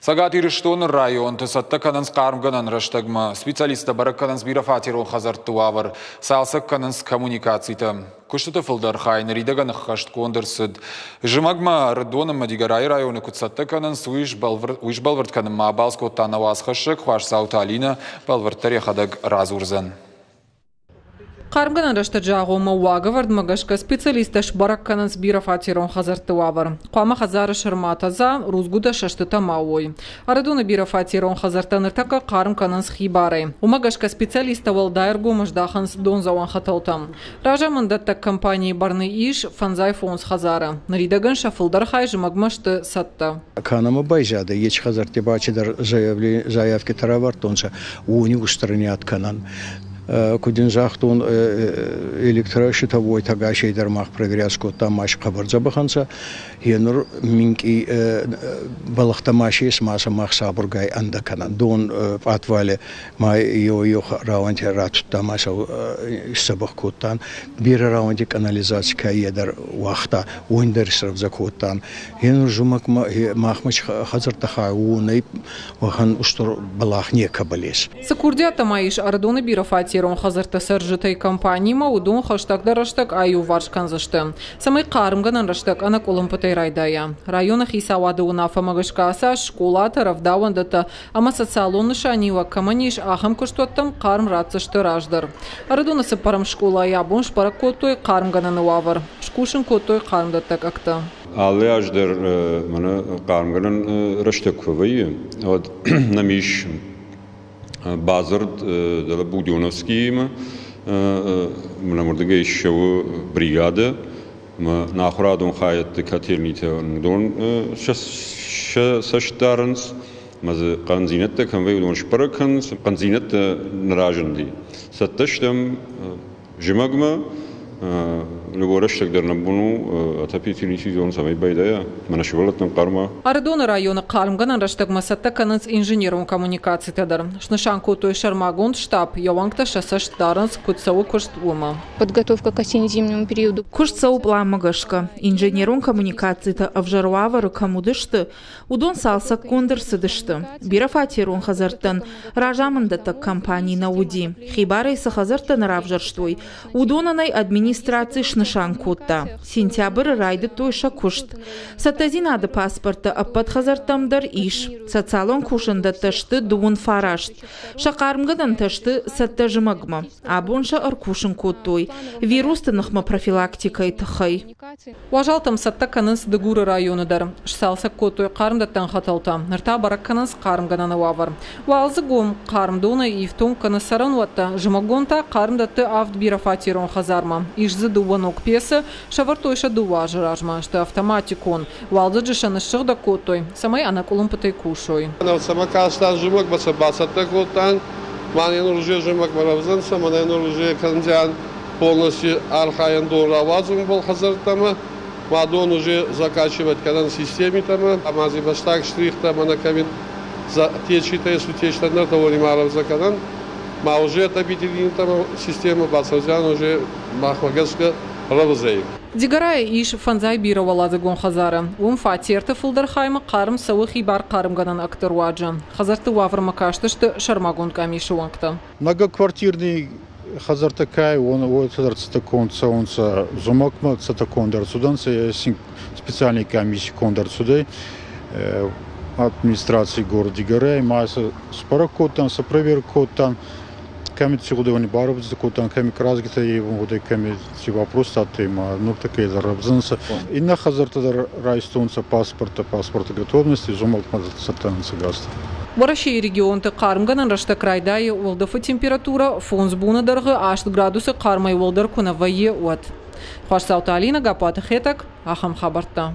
Цӕгат Ирыстоны районты цӕттӕ кӕнынц хъармгӕнӕн рӕстӕгмӕ. Специалисттӕ бӕрӕг кӕнынц бирӕфатерон хӕдзӕртты уавӕр, цалцӕг кӕнынц коммуникацитӕ. Куыстыты фылдӕр хай ныридӕгӕн ӕххӕстгонд ӕрцыд. Зымӕгмӕ Ӕрыдон ӕмӕ Дигорайы районы куыд цӕттӕ кӕнынц, уый сбӕлвырд кӕнынмӕ абалц кодта нӕ уацхӕссӕг Хуасдзауты Алинӕ, бӕлвырддӕр йӕхӕдӕг радзурдзӕн. Хъармгӕнӕн рӕстӕджы агъоммӕ уагӕвӕрдмӕ гӕсгӕ специалисттӕ сбӕрӕг кӕнынц бирӕфатерон хӕдзӕртты уавӕр. Хъуамӕ хӕдзары сӕрмӕ тӕдза, рудзгуытӕ сӕстытӕ ма уой. Ӕрыдоны бирӕфатерон хӕдзӕрттӕ ныртӕккӕ хъарм кӕнынц хибарӕй. Уымӕ гӕсгӕ специалисттӕ уӕлдай ӕргом здахынц дондзӕуӕн хӕтӕлтӕм. Разамынддӕттӕг компанийы бӕрны ис 55 хӕдзары. Ныридӕгӕн сӕ фылдӕр хай зымӕгмӕ сты цӕттӕ. Ка нӕма байзадӕй, еци хӕдзӕртти ба цидӕр заявкитӕ равардтонцӕ, уони устранят кӕнӕн. Куд дин загътон, электрощитовой тагасей дӕр мах проверять кодтам, ма хъӕбӕр дзӕбӕх ӕнцӕ. Е нур минкъий бӕлӕгътӕ ма сес, ма сӕ мах сабургай ӕндӕ кӕнӕн. Дон пъатвали ма еу-еу рауӕнти ратудта, ма сӕ исдзӕбӕх кодтан. Берӕ рауӕнти канализаци ка е дӕр уагъта, уонь дӕр исрӕвдзӕ кодтан. Е нур зумӕгмӕ махмӕ хӕдзӕрттӕ хауунӕй уӕхӕн устур бӕлах некӕбӕл ес. Цы курдиаттӕ ма ис Ӕрыдоны бирӕфатерон хӕдзӕрттӕ цӕрджытӕй компанимӕ, уыдон хӕстӕгдӕр рӕстӕг аиуварс кӕндзысты, цӕмӕй хъармгӕнӕн рӕстӕг ӕнӕкъуылымпытӕй райдайа. Районы хицауады уынаффӕмӕ гӕсгӕ ацы аз скъолатӕ, рӕвдауӕндӕттӕ ӕмӕ социалон нысаниуӕг кӕмӕн ис, ахӕм куыстуӕттӕм хъарм ратдзысты раздӕр. Ӕрыдоны цыппӕрӕм скъолайы абон сбӕрӕг кодтой хъармгӕнӕны уавӕр, скусын кодтой хъармдӕттӕг ӕгтӕ. Алы аз дӕр мӕнӕ хъармгӕнӕн рӕстӕг куы вӕййы, уӕд нӕм ис бадзырд дӕлӕ Буденовскиимӕ, мӕнӕ уырдыгӕй ссӕуы бригадӕ, ӕмӕ нӕ ахуырадон хайӕдты котельнитӕ уыдон сӕ цӕст дарынц, ӕмӕ дзы хъӕндзинӕдтӕ кӕм вӕййы, уыдон сбӕрӕг кӕнынц. Хъӕндзинӕдтӕ нӕ разынди. Цӕттӕ стӕм зымӕгмӕ любой рӕстӕг дӕр нӕ бон у отопительный сезон цӕмӕй байдайа, мӕнӕ сывӕллӕттӕн хъарма. Ӕрыдоны районы хъармгӕнӕн рӕстӕгмӕ цӕттӕ кӕнынц инженерон коммуникацитӕ дӕр. Снысан кодтой сӕрмагонд штаб, йӕ уӕнгтӕ сӕ цӕст дарынц, куыд цӕуы куыст, уымӕ. Подготовка к осенне-зимнему периоду. Куыст цӕуы пъланмӕ гӕсгӕ. Инженерон коммуникацитӕ ӕвзӕр уавӕры кӕм уыдысты, уыдон цалцӕггонд ӕрцыдысты. Бирӕфатерон хӕдзӕрттӕн разамынддӕттӕг компани нӕ уыди. Хибарӕй цы хӕдзӕрттӕ нӕ равзӕрстой, уыдонӕн ӕй администраци снысан кодта. Сентябры райдыдтой сӕ куыст. Цӕттӕдзинады паспорттӕ ӕппӕт хӕдзӕрттӕм дӕр ис. Социалон кусӕндӕттӕ сты 39. Сӕ хъармгӕнӕнтӕ сты цӕттӕ зымӕгмӕ. Абон сӕ ӕркусын кодтой вирусты ныхмӕ профилактикӕйы тыххӕй. Уазалтӕм цӕттӕ кӕнынц Дыгуры районы дӕр. Сцалцӕг кодтой хъармдӕттӕн хӕтӕлтӕ. Ныр та бӕрӕг кӕнынц хъармгӕнӕны уавӕр. Уалдзыгон хъарм донӕй ифтонг кӕны цӕрӕнуӕттӕ, зымӕгон та хъарм дӕтты авд бирӕфатерон хӕдзармӕ. Ис дзы дыууӕ ног пецы, сӕвӕрдтой сӕ дыууӕ азы размӕ, сты автоматикон. Уалдзӕджы сӕ ныссыгъдӕг кодтой, цӕмӕй ӕнӕкъуылымпытӕй кусой. Цӕмӕ кастан зымӕгмӕ сӕ бацӕттӕ кодтан. Мӕнӕн уже зымӕгмӕ рӕвдзӕнцӕ, мӕнӕн уже кӕндзиан полностью архайӕн дон рауадзунбӕл хӕдзӕрттӕмӕ, ма дон уже закачивать кӕнӕн системитӕмӕ, ӕма зи фӕстаг штрихтӕ мӕнӕ кӕми течитӕ ес, утечтӕ нӕ уони ма рӕвдзӕ кӕнӕн. Ма уже отопительнитӕмӕ системӕ бацӕудзиан уже махмӕ гӕсгӕ рӕвдзӕй. Дигорайы ис фӕндзай бирӕуӕладзыгон хӕдзары. Уым фатерты фылдӕр хаймӕ хъарм цӕуы хибар хъармгӕнӕн ӕгты руаджы. Хӕдзӕртты уавӕрмӕ кастысты сӕрмагонд къамисы уӕнгтӕ. Многоквартирный хӕдзӕрттӕ кӕй, уой цӕттӕ конд цӕунцӕ зумӕгмӕ цӕттӕ конд ӕрцудӕнцӕ, специальный комисси конд ӕрцудӕй администраций город Дигорӕй ма сӕ сбӕрӕг кодтан, сӕ проверка кодтан, кӕми ци гъудӕй, барӕвдзӕ кодтан, кӕми къразгитӕ ивун гъудӕй, кӕми ци вопрос адтӕй, ма нуртӕккӕ дӕр рӕвдзӕнцӕ. Иннӕ хӕдзӕрттӕ дӕр райстонцӕ паспорттӕ, паспорты готовности, зумӕгмӕ цӕттӕ ӕнцӕ газтӕ. Уӕрӕсейы регионты хъармгӕнӕн рӕстӕг райдайы уӕлдӕфы температурӕ фондз боны дӕргъы аст градусы хъармӕй уӕлдӕр куы нӕ вӕййы, уӕд. Хуасдзауты Алинӕ, Гаппуаты Хетӕг, ахӕм хабӕрттӕ.